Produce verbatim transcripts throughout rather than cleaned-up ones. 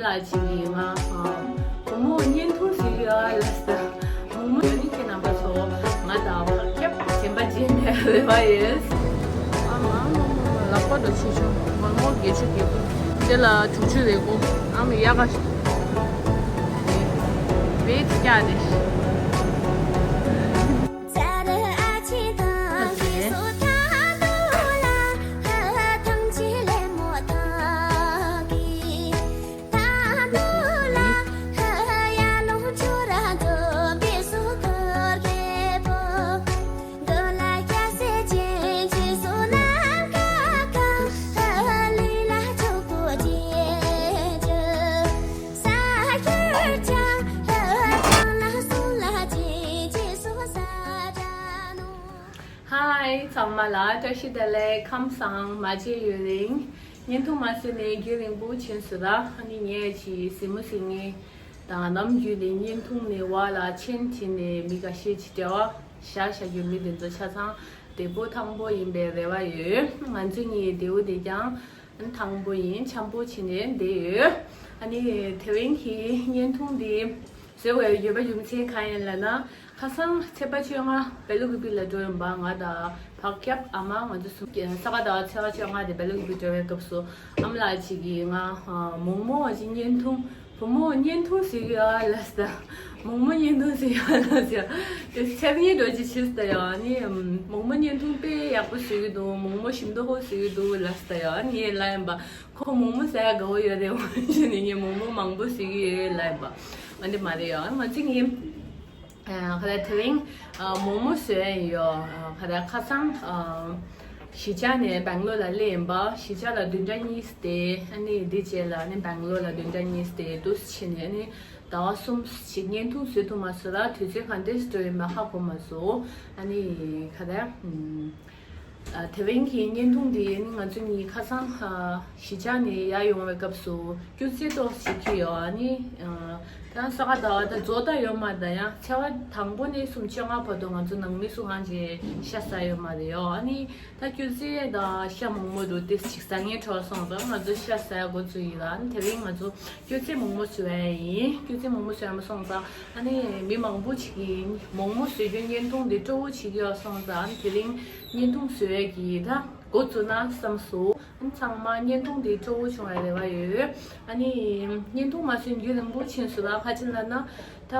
ལ་ཅིག་གིས་ང་བུ་མོ་བརྙན་ཐུང་ཟེར་གྱི་ཡོད་ལ་ཟེར། མོག་མོག་ཡོད་ནི་ཁྱེད་རྣམ་པ་ཚོ་ང་དང་བག་ཁྱབ་དྲན་པ་བརྗེད་མེད་རེ་བ་ཡོད། ཨ་མ་མོག་མོག་ལག་པ་འགྲོ་ཆེ་ཆུང་མོག་མོག་བརྒྱད་ཅུ་གྱ་དགུ་དེ་ལ་དྲུག་ཅུ་རེ་དགུ། ཨ་མ་ཡག་ག་བེད་ཀྱ་དེ། ཧའི། ཚང་མ་ལ་བཀྲ་ཤིས་བདེ་ལེགས། ཁམས་བཟང་། མ་མཇལ་ཡུན་རིང་། བརྙན་ཐུང་མ་བཟོས་ནས་རྒྱུན་རིང་པོ་ཕྱིན་སོང་ར། ཨ་ནི་ངས་ཅིག་གཟིགས་མོ་གཟིགས་མཁན་དང་ནམ་རྒྱུན་ནས་བརྙན་ཐུང་ནས་བར་ལ་ཆེན་བྱས་ནས་མི་འགའ་ཤས་ཅིག་འབྲེལ་བ་བཞག་བཞག་རྒྱུ་མི་དེ་ཚོ་ཆ་ཚང་བདེ་པོ་ཐང་པོ་ཡིན་པའི་རེ་བ་ཡོད། ང་ཚོ་གཉིས་བདེ་པོ་བདེ་རྐྱང་ཐང་པོ་ཡིན། འཆམ་པོ་བྱས་ནས་བསྡད་ཡོད། ཨ་ནི་དེ་རིང་གི་བརྙན་ཐུང་འདི་བཟོས་པའི་ཡོད་པ་རྒྱུ་མཚན་གང་ཡིན་ལབ་ན། ཁ་སང་ཚེས་པ་བཅོ་ལྔ་སྦེལ་ཀོབ་ལ་འགྲོ་ཡིན་པ། ང་དང་བག་ཁྱབ་ཨ་མ་ང་ཚོ་གསུམ་ས་ག་ཟླ་བ་ཚེས་པ་བཅོ་ལྔ་དེ་སྦེལ་ཀོབ་འགྲོ་བའི་སྐབས་སུ་ཨ་མ་ལགས་ཅིག་གིས་ང་མོག་མོག་ཅིག་བརྙན་ཐུང་བུ་མོ་བརྙན་ཐུང་ཟེར་གྱི་ཡོད་ལ་ཟེར། མོག་མོག་བརྙན་ཐུང་ཟེར་གྱི་ཡོད་ལ་ཟེར། དེ་ཚེ་བརྙན་འགྲོ་ཅིག་བྱེད་ཟེར་ཡོད། ཨ་ནི་མོག་མོག་བརྙན་ཐུང་དཔེ་ཡག་པོ་བཟོ་གི་འདུག་མོག་མོག་ཞིམ་མདོག་ཁ་པོ་བཟོ་གི་འདུག་ལ་ཟེར་ཡོད། ཨ་ནི་ངས་ལབ་ཡིན་པ། ཁོ་མོག་མོག་ཟ་ཡ་དགའ་པོ་ཡོད་རེད་འོ་ཞེས་ནས། ངས་མོག་མོག་མང་པོ་བཟོ་གི་ཡོད་ལབ་ཡིན་པ། ཨ་འདི་མ་རེད་ཡ། ང་ཚོ་ངའི་ཨ་ཁ་ལ་དེ་རིང་ཨ་མོག་མོག་བཟོ་ཡ་ཡིན་ཡོ། ཨ་ཁ་ལ་ཁ་སང་ཨ་གཞིས་ཆགས་ནས་སྦེང་ལོར་ལ་སླེབས་ཡིན་པ། གཞིས་ཆགས་ལ་བདུན་ཕྲག་གཉིས་བསྡད། ཨ་ནི་འདི་རྗེས་ལ་ཨ་ནི་སྦེང་ལོར་ལ་བདུན་ཕྲག་གཉིས་བསྡད་འདུག་ཕྱིན་ནས་ཨ་ནི་ཟླ་བ་གསུམ་ཞིག་བརྙན་ཐུང་བཟོ་ཐུབ་མ་སོང་ལ། དུས་ཚོད་ག་འདྲས་འགྲོ་ཡིན་པ་ཧ་གོ་མ་སོང་། ཨ་ནི་ཁ་ལ་ཨ་དེ་རིང་གི་བརྙན་ཐུང་འདི་ནི་ང་ཚོ་གཉིས་ཁ་སང་ཨ་གཞིས་ཆགས་ནས་ཡར་ཡོང་བའི་སྐབས་སུ་སྐྱོད་ཚལ་ཏོག་ཙམ་ཅིག་ཡོད། ཨ་ནི་ཨ་ད་ས་ག་ཟླ་བ་ད་རྫོགས་ད་ཡོད་མ་རེད། ད་ཡང་ཚེས་པ་དང་པོ་ནས་བཟུང་བཅོ་ལྔ་བར་དུ་ང་ཚོ་ནང་མི་སུ་གང་ཅིག་ཤ་ཟ་ཡོད་མ་རེད་ཡོ། ཨ་ནི་ད་སྐྱོད་ཚལ་དང་ཤ་མོག་མོག་འདུག་ཏོག་ཙམ་ཅིག་ཟ་སྙིང་བྲོ་སོང་ཙང་ང་ཚོ་ཤ་ཟ་ཡ་འགོ་བཙུགས་ཡིན་ལ། ཨ་ནི་དེ་རིང་ང་ཚོ་སྐྱོད་ཚལ་མོག་མོག་བཟོ་ཡ་ཡིན། སྐྱོད་ཚལ་མོག་མོག་བཟོ་ཡ་མ་སོང་ཙང་། ཨ་ནི་མི་མང་པོ་ཅིག་གིས་མོག་མོག་བཟོ་རྒྱུ་བརྙན་ཐུང་འདི་སྤྲོ་བོ་བྱེད་ཀྱི་ཡོད་སོང་ཙང་། ཨ་ནི་དེ་རིང་བརྙན་ཐུང་བཟོ་ཡས་ཀྱི་ད་འགོ་བཙུགས་ན་བསམ་སོང་། ཨ་ནི་ཚང་མ་བརྙན་ཐུང་འདི་སྤྲོ་བོ་བྱུང་བའི་རེ་བ་ཡོད། ཨ་ནི་བརྙན་ཐུང་མ་བཟོས་རྒྱུན་རིང་པོ་ཕྱིན་སོང་ལ། ག་ཅི་ལབ་ན་ད་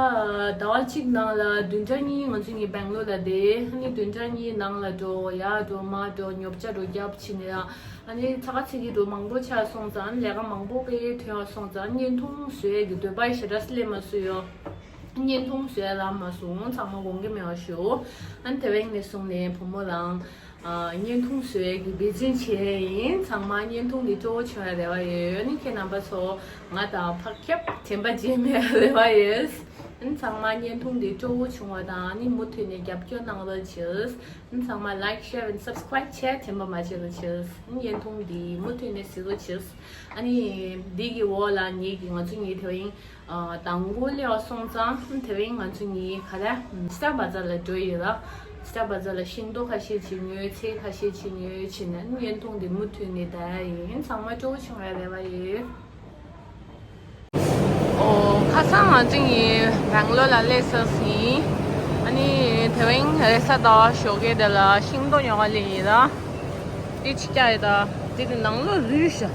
ཟླ་བ་གཅིག་ནང་ལ་བདུན་ཕྲག་གཉིས་ང་ཚོ་གཉིས་སྦེང་ལོར་ལ་བསྡད། ཨ་ནི་བདུན་ཕྲག་གཉིས་ནང་ལ་འགྲོ་ཡར་འགྲོ་མར་འགྲོ་ཉོ་ཆ་འགྲོ་རྒྱབ་ཕྱིན་ནས། ཨ་ནི་ཚ་ཁ་ཚིག་གི་འགྲོ་མང་པོ་ཆགས་སོང་ཙང་། ལས་ཀ་མང་པོ་དཔེ་ཐོན་སོང་ཙང་། བརྙན་ཐུང་བཟོ་ཡས་ཀྱི་འདོད་པ་ཞེ་དྲག་སླེབས་མ་སོང་ཡོ། བརྙན་ཐུང་བཟོ་ཡ་ལ་མ་སོང་། ཚང་མ་དགོངས་འགལ་མེད་པ་ཞུ། ཨ་ནི་དེ་རིང་ནས་བཟུང་ནས་བུ་མོ་རང་ཨ་བརྙན་ཐུང་བཟོ་ཡས་ཀྱི་འབད་བརྩོན་བྱས་ཡིན། ཚང་མ་བརྙན་ཐུང་འདི་སྤྲོ་བོ་བྱུང་བའི་རེ་བ་ཡོད། ཨ་ནི་ཁྱེད་རྣམ་པ་ཚོ་ང་དང་བག་ཁྱབ་དྲན་པ་བརྗེད་མེད་རེ་བ་ཡོད། ཨ་ནི་ཚང་མ་བརྙན་ཐུང་འདི་སྤྲོ་བོ་བྱུང་བ་དང་། ཨ་ནི་མུ་མཐུད་ནས་རྒྱབ་སྐྱོར་གནང་རོགས་བྱེད། ཨ་ནི་ཚང་མ་like, share and subscribe བྱས་དྲན་པ་མ་བརྗེད་རོགས་བྱེད། ཨ་ནི་བརྙན་ཐུང་འདི་མུ་མཐུད་ནས་གཟིགས་རོགས་བྱེད། ཨ་ནི་འདི་གི་འོག་ལ་ངེད་ཀྱི་ང་ཚོ་གཉིས་དེ་རིང་ཨ་དང་པོ་སླེབས་སོང་ཙང་། དེ་རིང་ང་ཚོ་གཉིས་ག་རེ་སྟར་བ་ཛར་ལ་འགྲོ་ཡོད་ལ། སྟར་བ་ཛར་ལ་ཤིང་ཏོག་ཁ་ཤས་ཅིག་ཉོས། ཚལ་ཁ་ཤས་ཅིག་ཉོས་བྱས་ནས། བརྙན་ཐུང་འདི་མུ་མཐུད་ནས་ལྟ་ཡ་ཡིན། ཚང་མ་སྤྲོ་བོ་བྱུང་བའི་རེ་བ་ཡོད། ཨོ། ཁ་སང་ང་ཚོ་གཉིས་སྦེང་ལོར་ལ་སླེབས་ཚར་ཟིན། ཨ་ནི་དེ་རིང་རེས་གཟའ་ཟླ་བ་ཞོགས་ཀས་དེ་ལ་ཤིང་ཏོག་ཉོ་ག་སླེབས་ཡིན་ལ། འདི་ཅིག་རྒྱག་ཡོད་ད། འདི་དེ་ནང་ལོགས་རུལ་ཤག་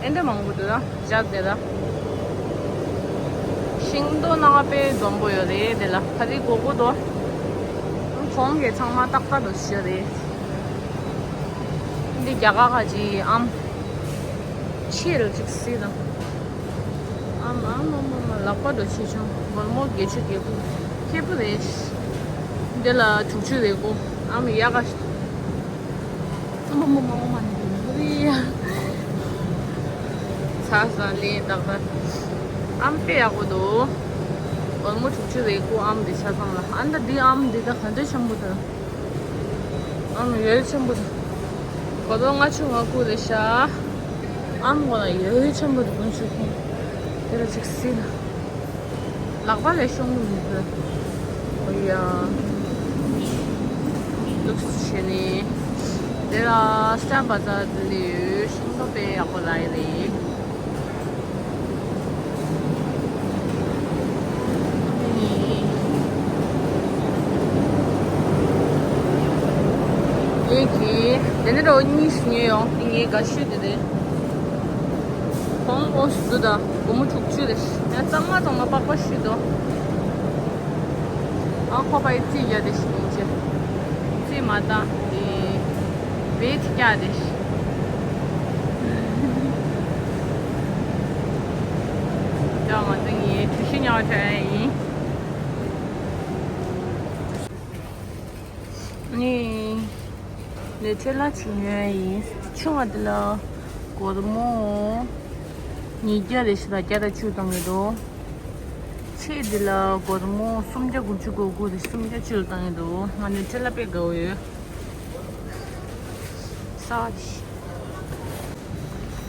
ཨེ་འདྲ་མང་པོ་འདུག་ད། སྦྱར་དེ་ད། ཤིང་ཏོག་སྣ་ཁ་དཔེ་འཛོམས་པོ་ཡོད་རེད་དེ་ལ། ག་རེ་དགོས་དགོས་འདུག་གོང་གི་ཚང་མ་ཏག་ཏག་འདུག་ཤི་རེད། འདི་རྒྱ་གར་ཁ་ཅིག་ཨམ། ཆེ་རུ་ཅིག་སྲིད་དང་། ཨམ་ཨམ་ཨམ་ཨམ། ལག་པ་འགྲོ་ཆེ་ཆུང་། སྒོར་མོ་བརྒྱད་ཅུ་གྱ་དགུ། ཁེ་པོ་རེད། འདི་ལ་དྲུག་ཅུ་རེ་དགུ། ཨམ་ཡག་ག་ཨ་མ་མ་མ་མ་མ་ནི་རི་ཡ། ཚ་ས་ལེན་ཏག་ཏག་ཨམ་དཔེ་ཡག་པོ་འདུག་སྒོར་མོ་དྲུག་ཅུ་རེ་དགུ། ཨམ་འདི་ཆ་ཚང་ལ། ཨ་ད་འདི་ཨམ་འདི་ད་ག་འདྲ་ཆེན་པོ་འདུག་ཨམ་ཡོད་ཆེན་པོ་འདུག་སྒོར་མོ་ལྔ་བཅུ་ང་དགུ་རེད་ཤག་ཨམ་ངོ་ལ་ཡོད་ཆེན་པོ་འདུག་དགུན་ཆུ་ཁེངས། དེ་ལ་ཅིག་སྲིད་ན། ལག་པ་ལས་ཤོང་གི་མི་འདུག་ཨོ་ཡ། ལུགས་བྱས་ནས། དེ་ལ་སྟར་བ་ཛར་དེ་ལ་ཡོད། ཤིང་ཏོག་དཔེ་ཡག་པོ་ལ་ཡི་རེད། ཨོ་གཉིས་ཉོས་ཡོང་། ངའི་དགའ་ཤོས་དེ་རེད། གོང་ཨོ་སུ་དུ་དང་སྒོར་མོ་དྲུག་ཅུ་རེད། ཡང་གཙང་མ་གཙང་མ་པགས་པ་ཞིག་འདུག་ཨ་ཁོ་པའི་རྩིས་རྒྱག་དེ་ཞིག་ཡིན་ཅེ། རྩིས་མ་བཏང་དེ་བེད་རྒྱག་དེ་ཞིག་ཡང་ང་ཚོ་ངའི་གྲུ་བཞི་ཉོ་བྱས་ཡིན། ནི་ནས་ཁྲེ་ལ་ཆིག་ཉོས་ཡིན། ཆུང་བ་འདི་ལ་སྒོར་མོ་ཉིས་བརྒྱ་རེ་ཞིག་ལ་བརྒྱ་དང་བཅུ་བཏང་གི་འདུག་ཆེ་འདི་ལ་སྒོར་མོ་སུམ་བརྒྱ་དགུ་བཅུ་གོ་དགུ་རེ་སུམ་བརྒྱ་བཅུ་བཏང་གི་འདུག་ང་ནས་ཁྲེ་ལ་དཔེ་དགའ་བོ་ཡོད། ས་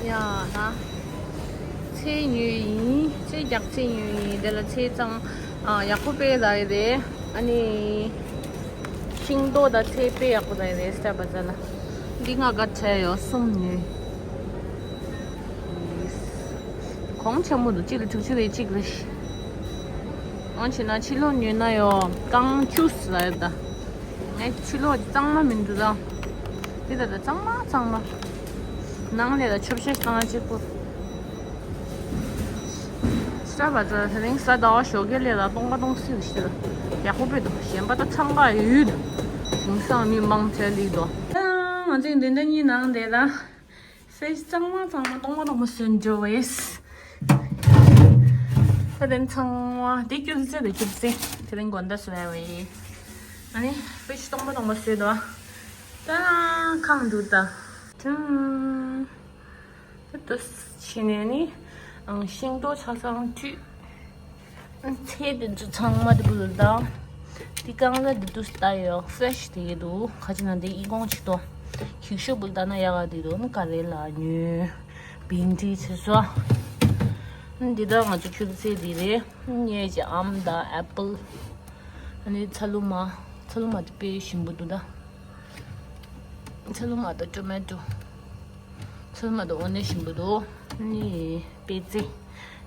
ཡ་ན་ཚལ་ཉོས་ཡིན། ཚལ་རྒྱག་ཚལ་ཉོས་ཡིན། དེ་ལ་ཚལ་གཙང་ཨ་ཡག་པོ་དཔེ་རག་ཡི་རེད། ཨ་ནི་ཤིང་ཏོག་དང་ཚལ་དཔེ་ཡག་པོ་རག་ཡི་རེད། སྟར་བ་ཛར་ལ་འདི་ང་ག་ཚལ་ཡོད་གསུམ་ཉོས། གོང་ཆེན་པོ་འདུག་གཅིག་ལ་དྲུག་ཅུ་རེད། གཅིག་ལ་ཨང་ཆེ་ན་ཕྱི་ལོགས་ཉོས་ན་ཡོད་རྐང་བཅུ་ཟ་ཡོད་ད། ངས་ཕྱི་ལོགས་གཙང་མ་མི་འདུག་ད། འདི་ད་ད་གཙང་མ་གཙང་མ། ནང་ལས་ད་ཆོབ་ཤ་གཙང་མ་གཅིག་པོ། སྟར་བ་ཛར་དེ་རིང་གཟའ་ཟླ་བ་ཞོགས་ཀས་ལས་ལ་སྟོང་པ་སྟོང་སྲིད་ཞིག་ཡག་པོ་དཔེ་འདུག་གཞན་པ་ད་འཚང་ཁ་ཡོད། དེང་སང་མི་མང་ཚལ་ལི་དོ། ང་ཚོས་འདི་འདྲ་གཉིས་ནང་བསྡད་ད། ཧྥེ་ཤི་གཙང་མ་གཙང་མ་སྟོང་པ་སྟོང་པ་བཟོས་འགྲོ་བས། ད་དེ་ཚང་མ་དེ་སྐྱུར་རྩི་རེད། སྐྱུར་རྩི་དེ་རིང་དགོང་དག་བཟོས་ཡ་བས། ཨ་ནི་ཧྥེ་ཤི་སྟོང་པ་སྟོང་པ་བཟོས་འདུག་ད་ཁང་འདུག་ད། ཐུང་། ད་དུ་ཕྱི་ནས་ནི་ཨང་ཤིང་ཏོག་ཆ་ཚང་བཀྲུས། ཚལ་དེ་ཚོ་ཚང་མ་དེ་བུ་ལ་བཏང་། དེ་རྐང་ལ་དེ་དུས་ལྟ་ཡོད་ཧྥེ་ཤི་དེ་གི་འདུག་ཁ་ཅིག་ན་དེ་ཨི་ཁུང་ཅིག་ཏོ། ཁྱིག་ཤུག་བུ་ལ་ལྟ་ན་ཡག་ག་དེ་འདུག་ནི་ཀ་རེ་ལ་ཉོས། བིན་དི་ཆེ་སོ། འདི་ད་ང་ཚོ་ཁྱུ་ཚེ་དེ་རེད། ངས་ཀྱི་ཨམ་དང་ཨེ་པལ། ཨ་ནི་ཚ་ལུ་མ། ཚ་ལུ་མ་དེ་དཔེ་ཞིམ་པོ་འདུག་ད། ཚ་ལུ་མ་དང་ཊོ་མེ་ཊོ། ཚུལ་མ་དང་འོ་ནས་ཞིམ་པོ་འདུག་ནི་པེ་ཙེ།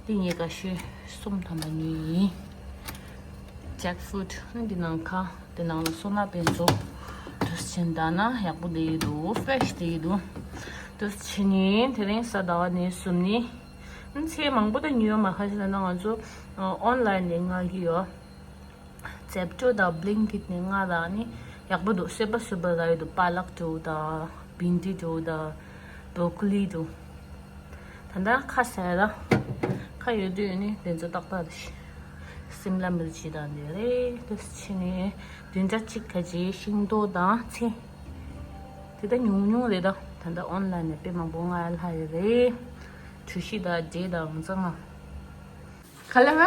འདི་ངའི་དགའ་ཤོས་གསུམ་ཐམ་པ་ཉོས་ཡིན། ཇེག་ཕུ་རུཊ་ནི་འདི་ནང་ཁ་འདི་ནང་ལ་སོ་ན་པེ་ཛོ། དུས་ཆེན་ད་ན་ཡག་པོ་དེ་ཡི་འདུག་ཧྥེ་ཤི་དེ་ཡི་འདུག་དུས་ཆེན་ནི་དེ་རིང་གཟའ་ཟླ་བ་ནས་གསུམ་ནི། ཚེ་མང་པོ་ད་ཉོས་ཡོད་མ་ཁ་ཤས་ལ་ན་ང་ཚོ་ཨོན་ལན་ནས་མངགས་ཀྱི་ཡོད། ཛེབ་ཊོ་དང་བྷི་ལིང་ཀིཊ་ནས་མངགས་རག་ནི་ཡག་པོ་འདུག་བཟོས་པ་བཟོས་པ་རག་ཡོད་འདུག་པ་ལག་འདྲ་བོ་དང་བིན་དི་འདྲ་བོ་དང་བོ་ཀོ་ལི་འདྲ་བོ། ད་ལྟ་ཁ་ཟས་ར་ཁ་ཡོད་དུས་ནི་དེ་ཚོ་ཏག་ཏག་རེད། སིམ་ལ་མིར་ཅི་དང་འདི་རེད། དེ་ཕྱི་ནས་བདུན་ཕྲག་གཅིག་ཁ་ཅིག་ཤིང་ཏོག་དང་ཚལ་དེ་ད་ཉུང་ཉུང་རེད། ད་ད་ལྟ་ཨོན་ལན་ནས་དཔེ་མང་པོ་མངགས་ལྷག་ཡོད་རེད། གྲུ་བཞི་དང་བརྒྱད་དང་ང་ཚོ་ལྔ། ག་ལེ་བ།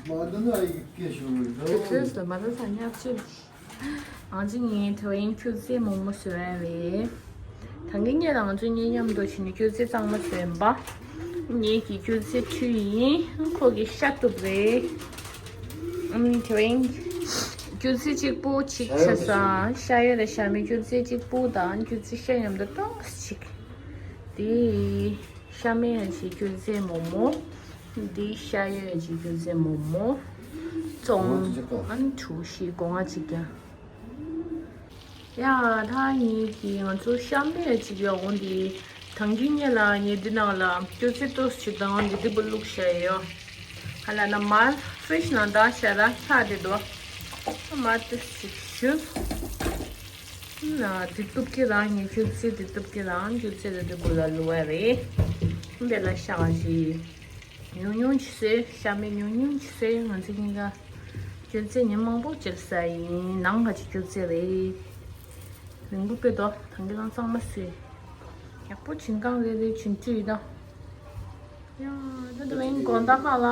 མ་འདི་ན་ཡི་གེ་ཞུ་རེད། ཁྱོད་ཚོས་མ་འདི་ཚ་ཉག་ཆེ། ང་ཚོ་ངའི་ཐོ་ཡིན་ཁྱོད་ཚེ་མོག་མོག་བཟོས་ཡ་རེད། ད་གིན་ངས་དང་ང་ཚོ་གཉིས་མཉམ་དུ་བྱས་ནས་ཁྱོད་ཚེ་གཙང་མ་བཟོས་ཡིན་པ། ངས་ཀྱི་ཁྱོད་ཚེ་ཁྲུས་ཡིན། ཁོ་གི་ཤ་གཏུབ་རེད། ཨམ་ཐོ་ཡིན། ཁྱོད་ཚེ་གཅིག་པོ་གཅིག་ཆ་ས་ཤ་ཡོད་རེད། ཤ་མེད་ཁྱོད་ཚེ་གཅིག་པོ་དང་ཁྱོད་ཚེ་ཤ་མཉམ་དུ་ཏོག་ཙམ་གཅིག་དེ། ཤ་མེད་ཡ་ཅིག་སྐྱུར་རྩི་མོག་མོག་འདི་ཤ་ཡོད་ཡ་ཅིག་སྐྱུར་རྩི་མོག་མོག་བཙོང་། ཨ་ནི་གྲུ་བཞི་སྒོ་ང་གཅིག་ཀྱང་། ཡ་ད་ངེད་ཀྱི་ང་ཚོ་ཤ་མེད་ཡ་ཅིག་ཡོད། འོ་འདི་ད་གིན་ངེད་ལ་ངེད་འདི་ནང་ལ་སྐྱུར་རྩི་ཏོག་ཙམ་དང་འདི་འདི་པོ་བླུགས་བཞག་ཡོད། ཧ་ལ་ན་མར་ཧྥི་རི་ཇི་ནང་བཏང་བཞག་ར་ལྷག་དེ་འདུག་མར་ཏོག་ཙམ་ཞུ། ན་དེ་གཏུབ་ཀྱི་རང་ཉིད་སྐྱུར་རྩི་དེ་གཏུབ་ཀྱི་རང་སྐྱུར་རྩི་དེ་དེ་བུ་ལ་བླུགས་པ་རེད། འདི་ལ་ཤ་ཞིག་ཉུང་ཉུང་ཅིག་བཟོས། ཤ་མེད་ཉུང་ཉུང་ཅིག་བཟོས། ང་ཚོ་གཉིས་ཀ་སྐྱུར་རྩི་ཉིན་མང་པོ་ཅིག་ཟ་ཡིན། ནང་ག་ཅིག་སྐྱུར་རྩི་རེད། རིང་པོ་དཔེ་འདུག་ད་གིན་ལ་གཙང་མ་བཟོས། ཡག་པོ་བྱིན་གང་རེ་རེ་བྱིན་བཅུག་ཡིན་ད། ཡ་ད་དུ་བན་དགོང་དག་ཁ་ལ་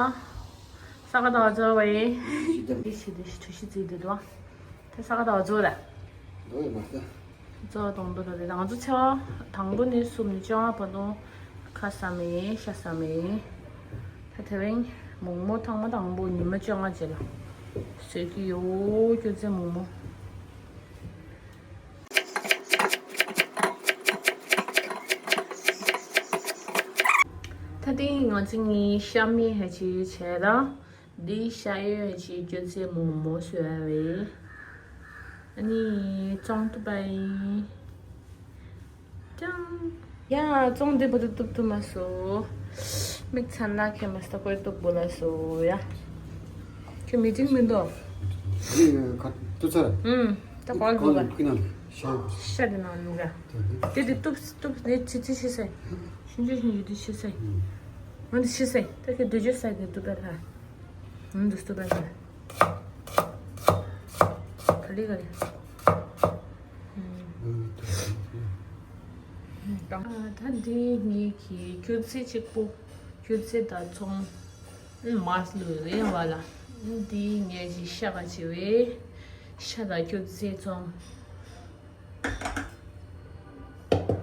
ས་ག་ཟླ་བ་ཚོ་བ་ཡིན། ཞི་དེ་ཞི་དེ་ཞི་ཁྲུ་ཞི་རྩི་དེ་འདུག་དེ་ས་ག་ཟླ་བ་ཚོ་ར། འགྲོ་ཡི་མ་ཟད། གཙོ་བོ་དང་པོ་རེད། ང་ཚོ་ཚེས་པ་དང་པོ་ནས་གསུམ་ནས་བཅོ་ལྔ་བར་དུ་ཁ་ཟ་མེད་ཤ་ཟ་མེད། ད་དེ་རིང་མོག་མོག་ཐེངས་མ་དང་པོ་ཉི་མ་བཅོ་ལྔ་རྗེས་ལ་བཟོས་ཀྱི་ཡོད། སྐྱུར་རྩི་མོག་མོག་ད་དེ་ང་ཚོ་གཉིས་ཤ་མེད་ཧ་ཅི་བྱས་ད། འདི་ཤ་ཡོད་ཅིག་སྐྱུར་རྩི་མོག་མོག་བཟོས་པ་རེད། ཨ་ནི་བཙོང་ཐུབ་པ་ཡིན། ཡ། བཙོང་འདི་བུ་དུ་གཏུབ་ཐུབ་མ་སོ། མིག་ཚ་ན་ཁེ་མ་སྟ་ཁོས་གཏུབ་དགོས་ལ་སོ་ཡ། ཁྱོད་མི་ཏིང་མི་འདུག་ཡིན་ཁ་ཏུ་ཚར། ཨུམ། ད་གོ་ལ་འདུག་ག་ཤ་དེ་ནང་ལུག་ག་དེ་དེ་གཏུབ་གཏུབ་དེ་ཆི་ཆི་ཤི་སའི། ཤིན་ཅི་ཤིན་ཅི་དེ་ཤི་སའི། ང་དེ་ཤི་སའི། ད་ཁྱོད་དེ་ཇོ་སའི་དེ་གཏུབ་པ་ད། ང་དེ་གཏུབ་པ་ད། ག་ལེ་ག་ལེ། ད་འདི་ངེད་ཀྱི་སྐྱུར་རྩི་གཅིག་པོ། སྐྱུར་རྩི་དང་ཚོང་མ་ལུས་རེད་བ་ལ། འདི་ངེད་ཀྱི་ཤ་ག་བྱེད་པས། ཤ་དང་སྐྱུར་རྩི་ཚོང་།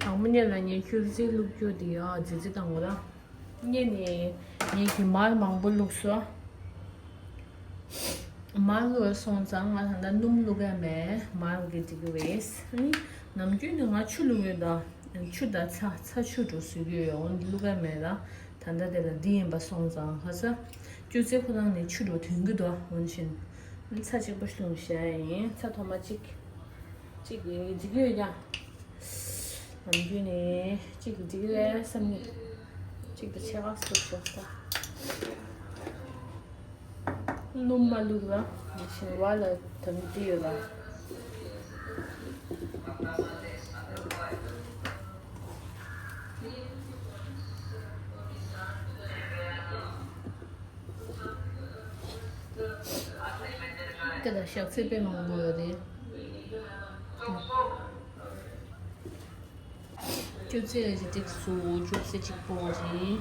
དང་པོ་ཉིད་ལ་ངས་སྐྱུར་རྩི་བླུགས་རྒྱུ་དེ་ཡང་རྫི་རྫི་དང་ངོ་ལ། ངས་ནི་ངས་ཀྱི་མར་མང་པོ་བླུགས་སོ། མར་བླུགས་སོང་ཙང་ང་ད་ལྟ་སྣུམ་བླུགས་ཡ་མེད། མར་གི་འགྲིག་གི་རེད། ཨ་ནི་ནམ་རྒྱུན་ནི་ང་ཆུ་བླུགས་ཡོད་ད། ཆུ་དང་ཚྭ་ཚྭ་ཆུ་འགྲོ་བཟོས་ཀྱི་ཡོད། འོན་བླུགས་ཡ་མེད་ད། ད་ལྟ་དེ་ལ་འདི་ཡིན་པ་སོང་ཙང་ཁ་ས། སྐྱུར་རྩི་ཁོ་རང་ནི་ཆུ་འགྲོ་ཐོན་གི་འདུག་འོན་ཞིན། ཚྭ་གཅིག་པོ་བླུགས་བྱས་ཡིན། ཚྭ་ཐོག་མ་གཅིག་གཅིག་གི་འགྲིག་གི་ཡོད་ཀྱང་། ནམ་རྒྱུན་ནས་གཅིག་གི་འགྲིག་རེད་བསམ་གྱི། གཅིག་དང་ཕྱེད་ཀ་བླུགས་ཤོག་ད། སྣུམ་མ་བླུགས་ལ་ཞིང་བ་ལ་དམ་བདེ་ཡོད་ལ། དེ་ལ་ཞག་ཚད་དཔེ་མང་པོ་ཡོད་རེད། སྐྱུར་རྩི་ལ་ཅི་ཏིག་སུ་སྐྱུར་རྩི་གཅིག་པོ་རེད།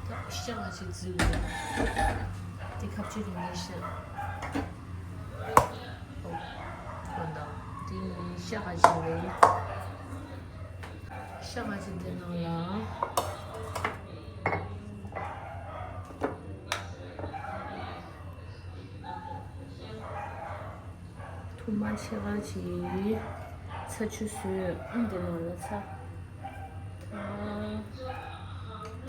ད་ཤ་ང་ཅིག་རྩི་དགོས། དེ་ཁ་བཅུ་རེ་ངས་ཤ། ཨོ། གོ་འདུག་དེ་ནི་ཤ་ཁ་ཅིག་རེད། ཤ་ཁ་ཅིག་དེ་ནང་ལ། ཐུར་མ་ཕྱེད་ཀ་གཅིག་ཚྭ་ཆུ་བཟོས། ཨང་དེ་ནང་ལ་ཚྭ། ཨང་།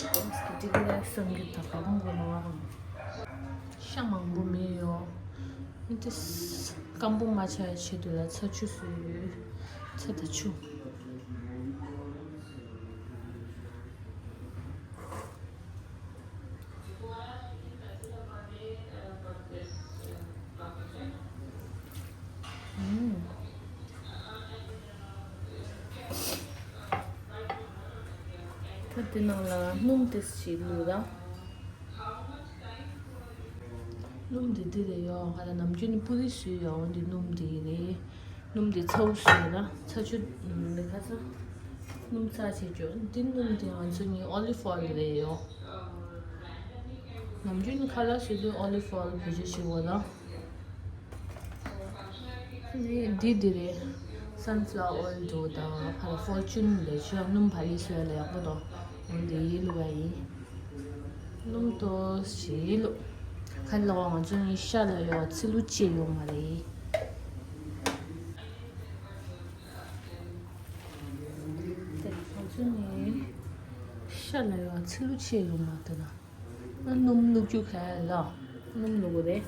ཏོག་ཙམ་འགྲིག་གི་རེད་བསམ་གྱི། ད་ག་གང་དགོས་ན་ང་རང་། ཤ་མང་པོ་མེད་ཡོ། ཨང་དེ་སྐམ་པོ་མ་ཆགས་ཡ་ཆེད་དུ་ལ་ཚྭ་ཆུ་བཟོས་ཡོད། ཚྭ་དང་ཆུ། ད་དེ་ནང་ལ་སྣུམ་ཏོག་ཙམ་ཅིག་བླུགས་ར། སྣུམ་དེ་འདི་རེད་ཡོ། ང་ལ་ནམ་རྒྱུན་ནི་པུ་རི་བཟོས་ཡོ། འདི་སྣུམ་དེ་རེད། སྣུམ་དེ་ཚ་བོ་བཟོས་ན་ཚྭ་ཆུ་མི་ཁ་ཚ། སྣུམ་ཚྭ་བྱེད་རྒྱུ། འདི་སྣུམ་དེ་ང་ཚོ་ནི་ཨོ་ལིབ་ཨོ་ཡལ་རེད་ཡོ། ནམ་རྒྱུན་ནི་ཁ་ལག་བཟོ་དུས་ཨོ་ལིབ་ཨོ་ཡལ་བེད་སྤྱོད་བྱེད་དགོས་ན། ནི་འདི་འདི་རེད། སན་ཕ་ལ་ཝར་ཨོ་ཡལ་འགྲོ་དང་ཕ་ལ་ཕོར་ཅུན་ལས་ཆོས་སྣུམ་བ་ལི་བཟོས་ལ་ཡག་པོ་དང་། འོན་ཏེ་ཡིད་བླུག་པ་ཡིན། སྣུམ་ཏོག་ཙམ་བླུག་ཁ་ལ་ང་ཚོ་ནི་ཤ་ལ་ཡོ་ཚིལ་ལུ་བཅད་ཡོད་མ་རེད། དེ་ང་ཚོ་ནི་ཤ་ལ་ཡོ་ཚིལ་ལུ་བཅད་ཡོད་མ་དེ་ན། སྣུམ་བླུག་རྒྱུ་ག་ལ། སྣུམ་བླུག་དགོས་རེད།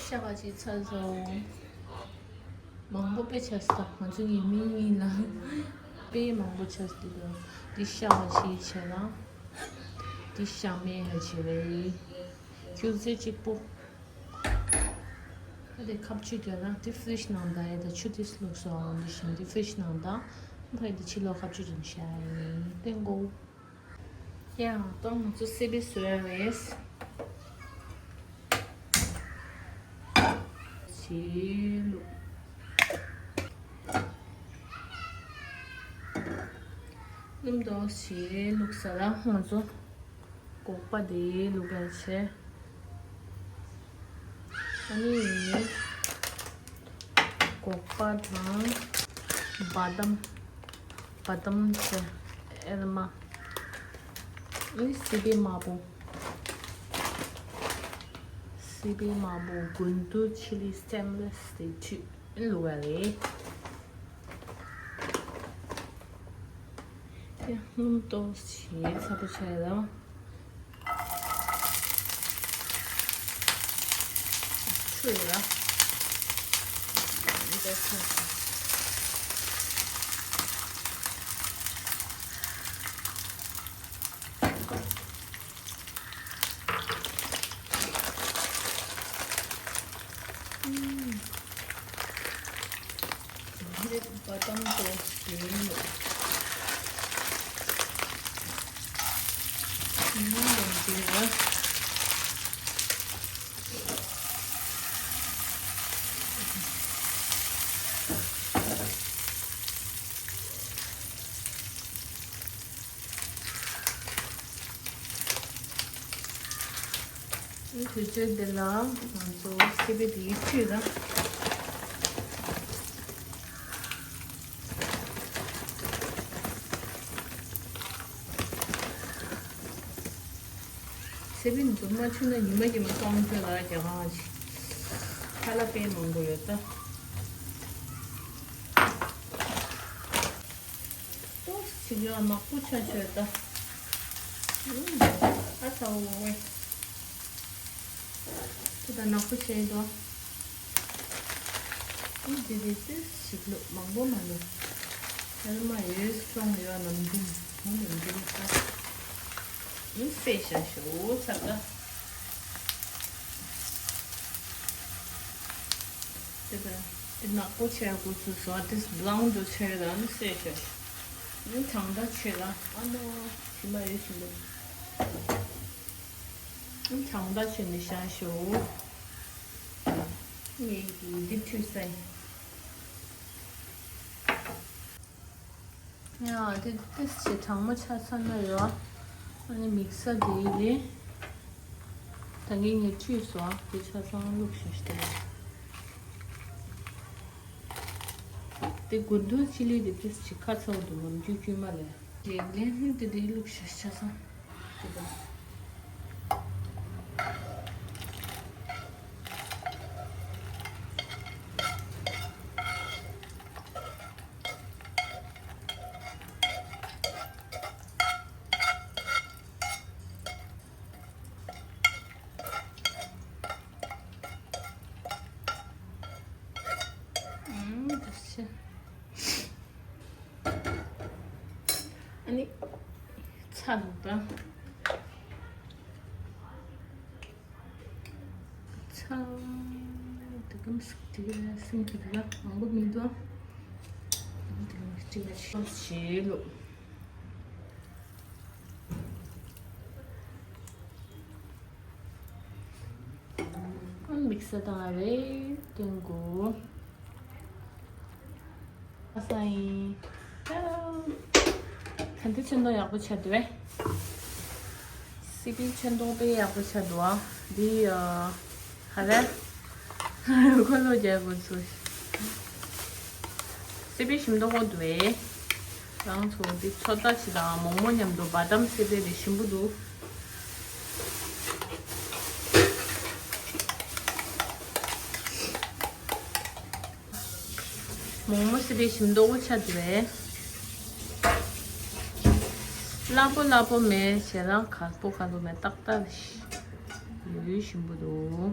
ཤ་ཁ་ཅིག་ཚར་སོང་། མང་པོ་དཔེ་ཆགས་སོང་། ང་ཚོ་ཉི་མ་གཉིས་ལ་དཔེ་མང་པོ་ཆགས་སོང་། འདི་ཤ་ཁ་ཅིག་བྱས་ན། འདི་ཤ་མེད་ཧ་ཅིག་རེད། སྐྱུར་རྩི་གཅིག་པོ། ད་དེ་ཁ་བཅུ་དེ་རང་དེ་ཕི་རིཇ་ནང་ད་ཡ་ད་ཆུ་དེ་བླུགས་སོང་། འདི་བཞིན་དེ་ཕི་རིཇ་ནང་ད་ཕ་ཡི་དེ་ཕྱི་ལོགས་ཁ་བཅུ་དེ་ནི་ཤ་ཡིན་ཏེ་མགོ། ཡང་ཏོག་ང་ཚོ་སི་པི་བཟོ་ཡ་རེད། ཞེས་བླུགས། སྣུམ་ཏོག་ཞེས་བླུགས་ས་ལ་ང་ཚོ་སྒོག་པ་དེ་བླུགས་ཡ་བྱས། ཨ་ནི་སྒོག་པ་དང་བ་དམ། བ་དམ་བྱས་ཨེར་མ། ཨ་ནི་སི་པི་དམར་པོ། སི་པི་དམར་པོ་དགུན་དུ་ཆི་ལི་སི་ཊེམ་ལེ་སི་དེ་བཅུད་བླུགས་པ་རེད། ཡ་སྣུམ་ཏོག་ཙམ་ཚ་པོ་བྱས་ལ། ཡོད་ལ། འདི་ཚོ། ཨུམ། འདི་བ་ཏམ་ཏོ་སི་ཡིན་ནོ། ཨུམ། འདི་ལ། དུས་ཚོད་འདི་ལ་ང་ཚོ་སི་པན་འདི་བཀྲུས་དང་། སི་པན་འདི་མ་བཀྲུས་ན་ཉི་མ་ཉི་མ་གཏོང་ཐུབ་ལ་རྒྱ་གང་ཞིག་ཁ་ལག་དཔེ་མང་པོ་ཡོད་ད། ཏོག་ཙམ་ཡང་ནག་པོ་ཆགས་ཆགས་ད། ཨ་ཚ་བོ་བོ། ད་ནག་པོ་ཆགས་འདུག་ཨ་འདི་རེད་དེ་ཞིག་ལོ་མང་པོ་མ་ལོ། ཨ་མ་ཡོད་སོང་ཡོད་ནམ་རྒྱུན་ཧུང་ནམ་རྒྱུན་ད། ཨ་སེ་ཤ་ཤོ་ཚ་ད། དེ་དང་དེ་ནག་པོ་ཆེ་དགོས་ཚུལ་སོ་དེ་སྦ་རའུན་དུ་ཆེ་དང་སེ་ཤ་ཤོ། ཨ་གྲང་ད་ཆེ་ལ་ཨ་མ་ཞི་མ་ཡོད་བཞིན་དུ། ཨ་གྲང་ད་ཆེ་ནི་ཤ་ཤོ། ངས་ཀྱི་འདི་འཐུས་ས་ཡིན། ཡ་དེ་ཏིས་ཆེ་གྲང་མོ་ཆ་ཚང་ན་ཡོད། ཨ་ནི་མིག་སར་དེ་ཡི་ལས། ད་གིན་ངས་བཀྲུས་སོ་དེ་ཆ་ཚང་བླུགས་ཤོག་ཤི་ཏེ། དེ་དགུན་དུས་ཅི་ལི་དེ་ཏིས་ཆེ་ཁ་ཚ་བོ་འདུག་ངམ་བཀྲུས་བཀྲུས་མ་ལས། དེ་ལས་ནི་དེ་དེ་བླུགས་ཤོག་ཆ་ཚང་། དེ་དང་། ཨ་ནི་ཚ་འདུག་ད། ཚ། དེ་གམ་སུ་དེ་ག་སིང་གི་དེ་ག་མང་པོ་མི་འདུག་དེ་གམ་སུ་དེ་ག་ཤོ་ཞེ་ལོ། མིག་སར་བཏང་བ་རེད་སྟོན་དགོས། ཨ་ས་ཡིན། ད་འདི་ཚོན་མདོག་ཡག་པོ་ཆགས་འདུག་བས། སི་པན་ཚོན་མདོག་དཔེ་ཡག་པོ་ཆགས་འདུག་ཨ། འདི་ཨ། ཧ་ར། ཁོ་ལོ་རྒྱག་དགོས་ཚུལ། སི་པན་ཞིམ་མདོག་པོ་འདུག་བས། རང་ཚོ་འདི་ཚོད་ལྟ་བྱེད་དང་མོག་མོག་མཉམ་དུ་བ་དམ་སི་པན་རེ་ཞིམ་པོ་འདུག་མོག་མོག་སི་པན་ཞིམ་མདོག་པོ་ཆགས་འདུག་བས། སླ་པོ་སླ་པོ་མེད་ཞེ་རང་ཁག་པོ་ཁག་པོ་མེད་ཏག་ཏག་ཡོད་ཞིམ་པོ་འདུག་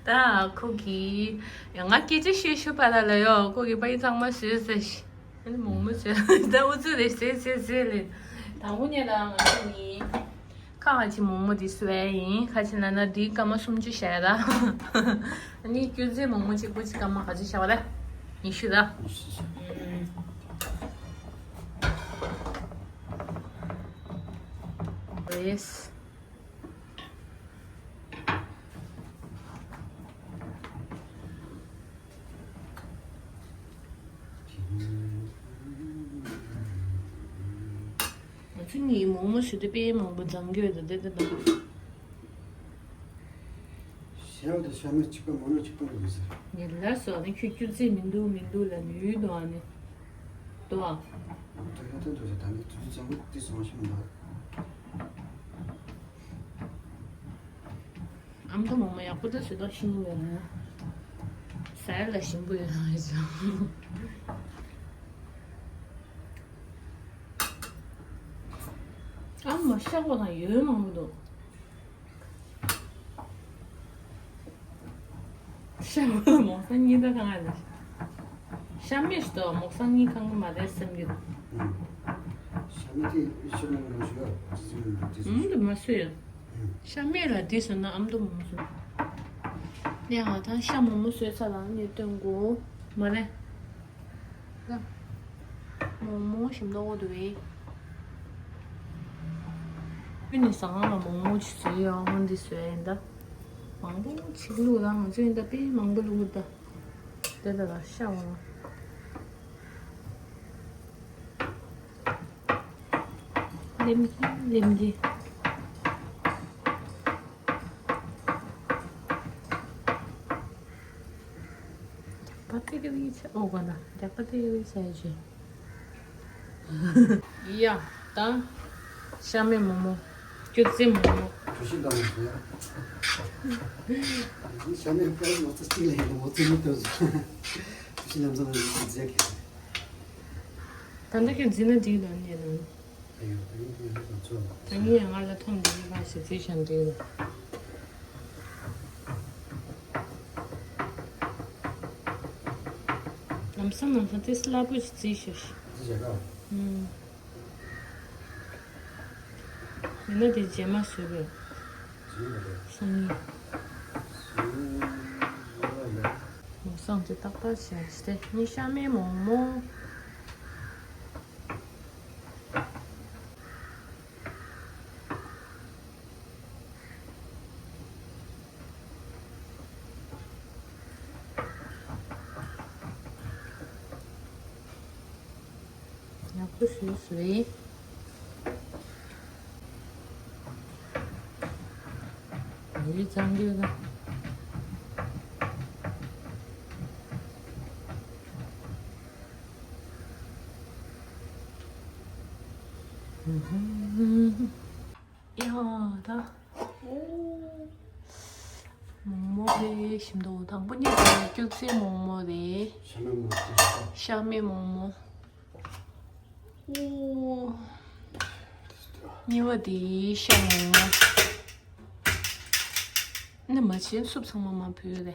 ད་ཁོ་གིས་ང་སྐད་ཆ་ཤོད་ཤོད་པ་ལ་ལ་ཡོད་ཁོ་གིས་པ་ཡི་ཚང་མ་ཟོས་ཟེར་ཤི། ཨ་ནི་མོག་མོག་ཟོས་ད་ཨུ་ཚུགས་རེད་ཟེར་ཟེར་ཟེར་ལེ། དང་པོ་ཉིད་ལ་ང་ཚོ་ནི་ཁ་ཁ་ཆེ་མོག་མོག་འདི་སུ་ཨེ་ཡིན་ཁ་ཆེ་ན་ན་འདི་སྐར་མ་སུམ་ཅུ་བཞག་ཡ་ད། ཨ་ནི་སྐྱོན་རྫས་མོག་མོག་གཅིག་པོ་གཅིག་སྐར་མ་ག་ཚོད་བཞག་པ་ད། ཉི་ཤུ་ད། རེས། ང་ཚོ་གཉིས་མོག་མོག་ཞུ་དུས་དཔེ་མང་པོ་འཛོམས་ཀྱི་ཡོད་དོ་དེ་དེ་དང་། ཤ་བ་དང་ཤ་མེད་གཅིག་པ་མོག་མོག་གཅིག་པ་ལ་མི་ཟེར། ངས་ལབ་སོང་ཨ་ནི་ཁྱོད་སྐྱོན་རྫས་མི་འདུག་མི་འདུག་ལབ་ནས་ཡུལ་དུ་ཨ་ནི། དོ་ཨ། དོ་ཡ་དོ་དོ་ད་ནི་དུས་ཚོད་ཙམ་པོ་དེ་སོང་ཤི་མི་འདུག་ཨ་མདོ་མོག་མོག་ཡག་པོ་ད་ཟོས་ཏོག་ཤི་ནི་ཡོད་ན། ཟ་ཡ་ལ་ཞིམ་པོ་ཡོད་ན་ཡོད་ཙང་། ཨ་མ་ཤ་བ་དང་ཡོད་མང་པོ་འདུག་ཤ་མོག་སང་གཉིས་ད་གང་ཡང་ཤ་མེད་ཤི་ཏོ་མོག་སང་གཉིས་གང་གི་མ་རེད་སེམས་ཀྱི། ཤ་མེད་དེ་ཤ་མེད་ནང་ཞུ་ཡ་ཅི་ཟིན་ཅི་ཟིན་དུ་མ་སུ་ཡོད། ཤ་མེད་ལ་དེ་སོ་ན་ཨམ་དུ་མོག་སུ་ནས་ཧ་ད་ཤ་མོག་མོ་སོས་ཚ་ལ་ནས་སྟོན་གོ་མ་རེད། མོག་མོག་ཞིམ་མདོག་འདུག་བས། ཁྱོད་ནི་ཟ་ཁང་ལ་མོག་མོག་ཅིག་བཟོས་ཡོང་ཧོན་འདི་བཟོས་ཡིན་ད། མང་པོ་ཅིག་བླུགས་ལ་ང་ཚོ་ཡིན་ད་དཔེ་མང་པོ་བླུགས་ད། དེ་ད་ལ་ཤ་འོང་། ལེམ་གྱི་ལེམ་གྱི། རྒྱག་པ་ཏི་ཀི་ཏི་ཆ་ཨོ་ག་ན་རྒྱག་པ་ཏི་ཀི་ཏི་ཆ་ཡ་ཆེ། ཡ་ད་ཤ་མེད་མོག་མོག་སྐྱུར་རྩི་མོག་མོག་གྲོ་ཞིབ་དང་མོག་ཡ། ཤ་མེད་ཀ་མོག་ཚ་གཅིག་ལ་ཡིན་ན་མོག་ཚ་མི་ཏོ་ཟུ། གྲོ་ཞིབ་ལམ་སང་ལ་ཡིན་ཚ་ཟེར་གི། ད་ལྟ་ཁྱོད་འཛིན་ན་འགྲིག་དང་ཉེ་དང་། ད་ཡོད་ད་ཡོད་ད་ཡོད་ད་ཚོད་ལ། ད་ངས་ང་ལ་ཐོམ་འདི་གི་ཁ་ཞིག་རྩིས་བྱ་འགྲིག་ལ། ལམ་སང་ལམ་སང་ཏེ་སི་སླ་པོ་ཞིག་རྩིས་ཤོག་ཤིག་རྩིས་བྱ་ད། ཨུམ། མི་ན་དེ་རྗེས་མ་བཟོས་པས། བཟོས་པ་རེད། སང་ཉིན། བཟོས་པ་རེད། མོག་སང་དེ་ཏག་ཏག་བྱས་ཏེ་ནི་ཤ་མེད་མོག་མོག་ཡག་པོ་ཞུས་སོང་། ཡིད་ཚང་རྒྱུ་ལ། ཡ་ད། མོག་མོག་རེད་ཞིམ་མདོག་དང་པོ་ཉིད་དེ་སྐྱུར་རྩི་མོག་མོག་རེད། ཤ་མེད་མོག་མོག་ཤ་མེད་མོག་མོག་ཨོ། གཉིས་པ་དེ་ཤ་མོག་མོག་ནི་མ་བྱན་སུབ་ཚང་མ་མ་ཕུལ་རེད།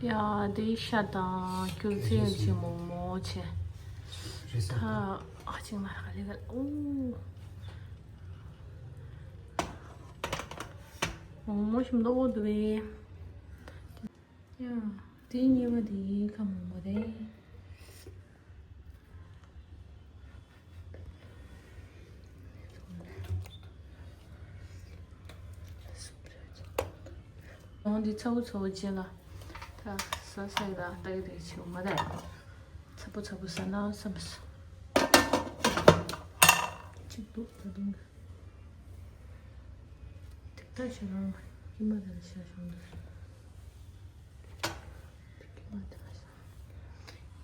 ཡ་དེ་ཤ་དང་སྐྱུར་རྩི་ཡང་ཅིག་མོག་མོག་བྱས། ད་ཨ་ཅིག་མ་ར་ག་ལེ་ག་ལེ་ཨོ། མོག་མོག་ཞིམ་མདོག་འདུག་པས། ཡ། དེ་གཉིས་པ་དེ་ཁ་མོག་མོག་རེད། འོང་འདི་ཚ་བོ་ཚ་བོ་རྗེས་ལ་ད་ཟ་ས་ཡི་ལ་ལྟ་གི་རེད་ཆེ་བ་མ་རེད། ཚ་པོ་ཚ་པོ་ཟ་ན་བསམ་སོང་། གཅིག་འདུག་ད་དུང་དེ་ལྟར་བྱས་ན་ཀྱེ་མ་དང་ཤ་ཞོང་འདུག་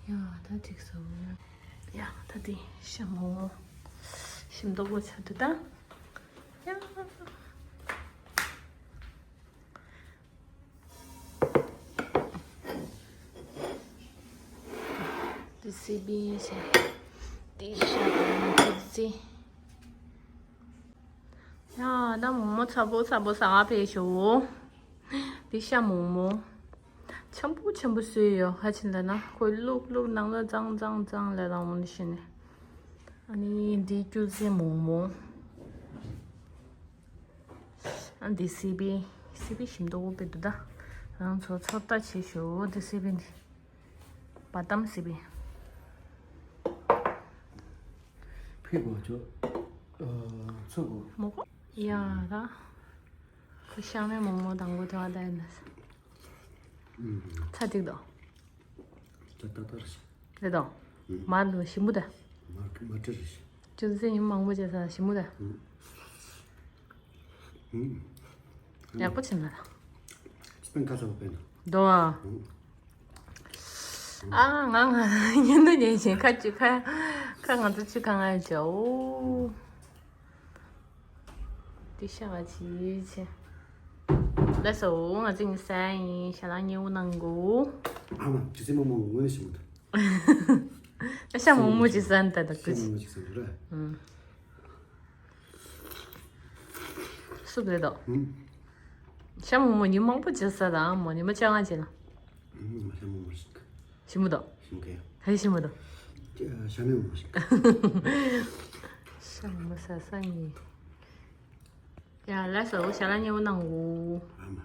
ཡ་ད་ཅིག་བཟོ། ཡ་ད་དེ་ཤ་མོག་མོག་ཞིམ་མདོག་པོ་ཆགས་འདུག་ད། ཡ། དེ་སི་པན་ཤ། དེ་ཤ་དང་ཐུག་རྩི། ཡ་ད་མོག་མོག་ཚ་པོ་ཚ་པོ་ཟ་ག་ཕེབས་ཤོག་དེ་ཤ་མོག་མོག་འཆམ་པོ་འཆམ་པོ་བཟོས་ཡོད། ཧ་ཅང་ལ་ན་ཁོས་བླུག་བླུག་ནང་ལ་ཙང་ཙང་ཙང་ལ་ལ་འོང་ནི་ཤི་ནི། ཨ་ནི་འདི་སྐྱུར་རྩི་མོག་མོག་ཨ་འདི་སི་པན། སི་པན་ཞིམ་མདོག་པོ་དཔེ་འདུག་ད། རང་ཚོ་ཚོད་ལྟ་བྱེད་ཤོག་འདི་སི་པན་འདི། བ་དམ་སི་པན། ཕི་གོ་ཅོ། ཨ་ཚོ་གོ། མོ་གོ། ཡ་ད། ཁོ་ཤ་མེད་མོག་མོག་དང་པོ་དེ་བ་ད་ཡིན་ན། ཚ་ཏིག་དོ། ད་ད་ད་རེད། རེད་དོ། མར་ལོ་ཞིམ་པོ་ད། མར་མར་ཏྲི་རེད། ཅུང་ཟད་ཡིན་མང་པོ་བྱས་ས་ཞིམ་པོ་ད། ཡག་པོ་བྱེད་ན་ད། སྤེན་ཁ་ཚ་པོ་སྤེན་དོ། ཨ་ང་ང་ཉིན་དུ་ཉིན་བཞིན་ཁ་ཅིག་ཁ་ཁ་ང་ཚོ་ཅིག་གང་ང་ཡོད་ཅེ་ཨོ། དེ་ཤ་བ་ཅི་ཆེ། ལགས་སོ་ང་ཚོ་ངི་ས་ཡིན་ཤ་ལ་ཉེ་བོ་གནང་གོ་ཨ་མ་ཇི་སེ་མོ་མོ་ངོ་ནས་ཞིམ་པོ་འདུག་ཤ་མོག་མོག་ཅིག་ཟ་ནི་ད་ད་ཤ་མོག་མོག་ཅིག་ཟ་ནི་ར། ཨུམ། སུབ་རེད་དོ། ཨུམ། ཤ་མོག་མོག་ཉི་མ་མང་པོ་བྱས་ཟ་དང་མོ་ཉི་མ་བཅོ་ལྔ་བྱས་ན། ཨུམ། ཤ་མོག་མོག་ཞིམ་གི། ཞིམ་པོ་འདུག་ཞིམ་གི། ཧེ་ཞིམ་པོ་འདུག་ཅི། ཤ་མོག་མོག་ཞིམ་གི། ཤ་མོག་མོག་ཟ་ས་ནི། ཡ་ལགས་སོ། ཞལ་ལག་མཉེས་པོ་གནང་གོ། ཨ་མ།